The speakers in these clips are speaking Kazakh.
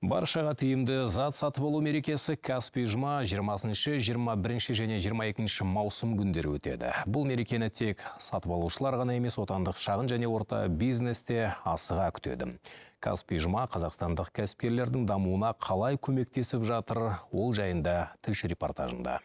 Баршаға тиімді зат сатып алу мерекесі Каспий жұма 20-шы, 21-ші және 22-ші маусым күндері өтеді. Бұл мерекені тек сатып алушылар ғана емес, отандық шағын және орта бизнесте асыға күтеді. Каспий жұма қазақстандық кәсіпкерлердің дамуына қалай көмектесіп жатыр, ол жайында тілші репортажында.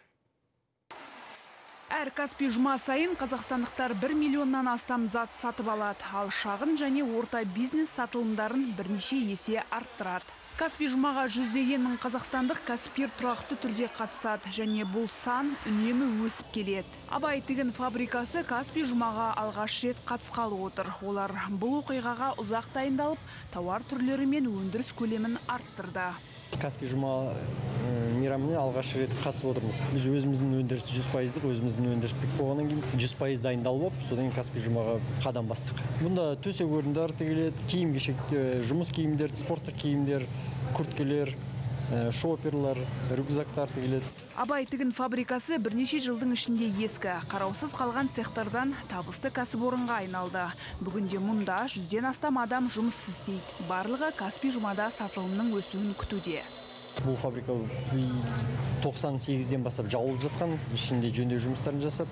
Әр Каспий жұма сайын қазақстандықтар 1 миллионнан астам зат сатып алады, ал шағын және орта бизнес сатылымдарын бірнеше есе арттырады. Каспий жұмаға жүздеген мың қазақстандық кәсіпкер тұрақты түрде қатысады және бұл сан үнемі өсіп келеді. Абай тігін фабрикасы Каспий жұмаға алғаш рет қатысқалы отыр. Олар бұл оқиғаға ұзақ дайындалып, тауар түрлері мен өндіріс көлемін арттырды. Каспий жұма мейрамына алғаш рет қатысып отырмыз. Біз өзіміздің өндіріс 100%-лық, өзіміздің өндірістік болғаннан кейін 100% дайындалып алып, содан кейін Каспий жұмаға қадам бастық. Бұнда төсек орындар тігіледі, киім-кешек, жұмыс киімдер, спорттық киімдер, күрткелер, шоперлар, рюкзактар тігіледі. Абай тігін фабрикасы бірнеше жылдың ішінде ескі, қараусыз қалған цехтардан табысты кәсіпорынға айналды. Бүгінде мұнда 100-ден астам адам жұмыс істейді. Барлығы Каспий жұмада сатылымның өсуін күтуде. Бұл фабрика 98-ден бастап жауылып жатқан, ішінде жөндеу жұмыстарын жасап,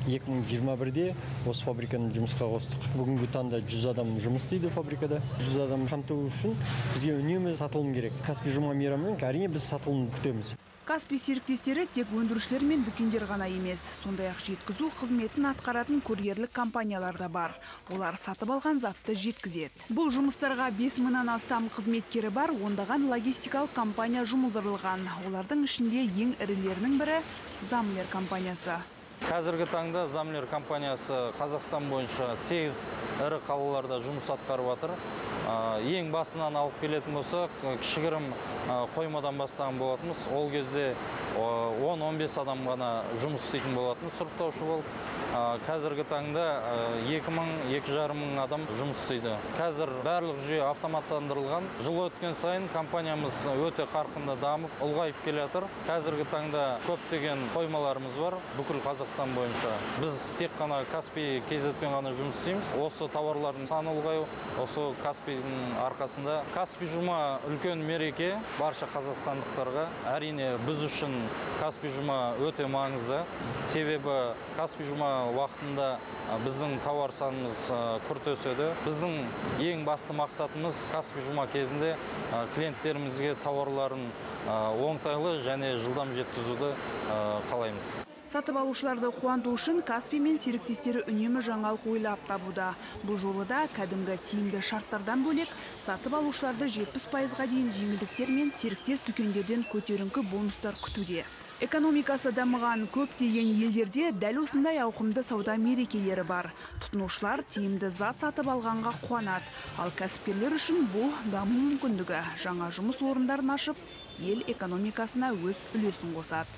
2021-де осы фабриканы жұмысқа қостық. Бүгінгі таңда 100 адам жұмыс істейді фабрикада. 100 адам қамту үшін бізге үнемі сатылым керек. Каспий жұма мейрамынан әрине біз сатылым күтеміз. Каспий серіктестері тек өндірушілер мен дүкендер ғана емес, сондай-ақ жеткізу қызметін атқаратын курьерлік компаниялар да бар. Олар сатып алған затты жеткізеді. Бұл жұмыстарға 5000-нан астам қызметкері бар, ондаған логистикалық компания жұмылдырылған. Олардың ішінде ең ірілерінің бірі Замлер компаниясы. Қазіргі таңда Замлер компаниясы Қазақстан бойынша 8 ірі қалаларда жұмыс атқарып жатыр. Ең басынан алып келетін болсақ, кішігірім қоймадан бастаған болатынбыз. Ол кезде 10-15 адам ғана жұмыс істейтін болатын, сұрыптаушы болып. Қазіргі таңда 2000, 2,5 мың адам жұмыс істейді. Қазір барлық жүйе автоматтандырылған. Жыл өткен сайын компаниямыз өте қарқынды дамып, ұлғайып келе жатыр. Қазіргі таңда көптеген қоймаларымыз бар бүкіл Қазақстан бойынша. Біз тек қана Каспий KZ-пен ғана жұмыс істейміз. Осы тауарлардың саны ұлғаю, осы Каспийдің арқасында. Каспий жұма үлкен мереке барша қазақстандықтарға. Әрине, біз үшін Каспий жұма өте маңызды. Себебі Каспий жұма уақытында біздің тауар санымыз күрт өседі. Біздің ең басты мақсатымыз Каспий жұма кезінде клиенттерімізге тауарларын оңтайлы және жылдам жеткізуді қалаймыз. Сатып алушыларды қуанту үшін Каспий мен серіктестері үнемі жаңалық ойлап табуда. Бұл жолы да кәдімгі тиімді шарттардан бөлек, сатып алушыларды 70%-ға дейін жеңілдіктер мен серіктес дүкендерден көтеріңкі бонустар күтуде. Экономикасы дамыған көптеген елдерде дәл осындай ауқымды сауда мерекелері бар. Тұтынушылар тиімді зат сатып алғанға қуанады. Ал кәсіпкерлер үшін бұл даму мүмкіндігі. Жаңа жұмыс орындарын ашып, ел экономикасына өз үлесін қосады.